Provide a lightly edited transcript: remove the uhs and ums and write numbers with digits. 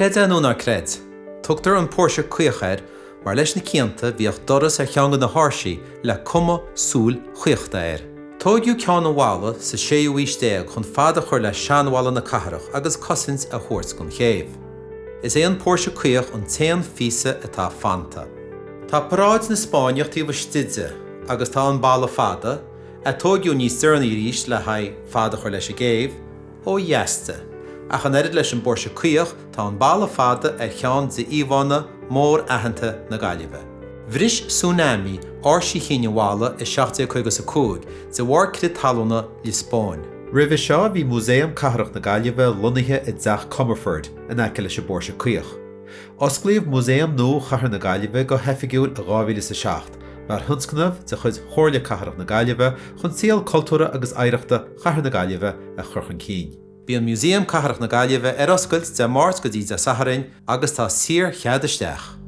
Creid é nó ná creid, tugtar an Póirse Caoch air mar leis na cianta bhíodh doras ar cheann de na háirsí le cuma súil chaochta air. Tóigeadh ceann an bhalla sa séú aois déag chun fad a chur le seanbhalla na cathrach agus cosaint a thabhairt don chéibh. Is é an Póirse Caoch an t-aon phíosa atá fanta. Tá Paráid na Spáinneach taobh istigh de agus tá an Balla Fada, a tóigeadh níos deireanaí arís le haghaidh fad a chur leis an gcéibh, ó dheas de. Ach an oiread leis an bPóirse Caoch, tá an Balla Fada ar cheann de íomhánna mór-aitheanta na Gaillimhe. Bhris tsunami áirsí chinn an bhalla i 1755 de bharr crith talúna Liospóin. Roimhe seo bhí Músaem Cathrach na Gaillimhe lonnaithe i dTeach Comerford in aice leis an bPóirse Caoch. Osclaíodh Músaem nua Chathair na Gaillimhe go hoifigiúil i 2007 mar thionscnamh de chuid Chomhairle Cathrach na Gaillimhe chun saol cultúrtha agus oidhreachta Chathair na Gaillimhe a chur chun cinn. Bíonn Músaem Cathrach na Gaillimhe ar oscailt Dé Máirt go dtí Dé Sathairn agus tá saorchead isteach.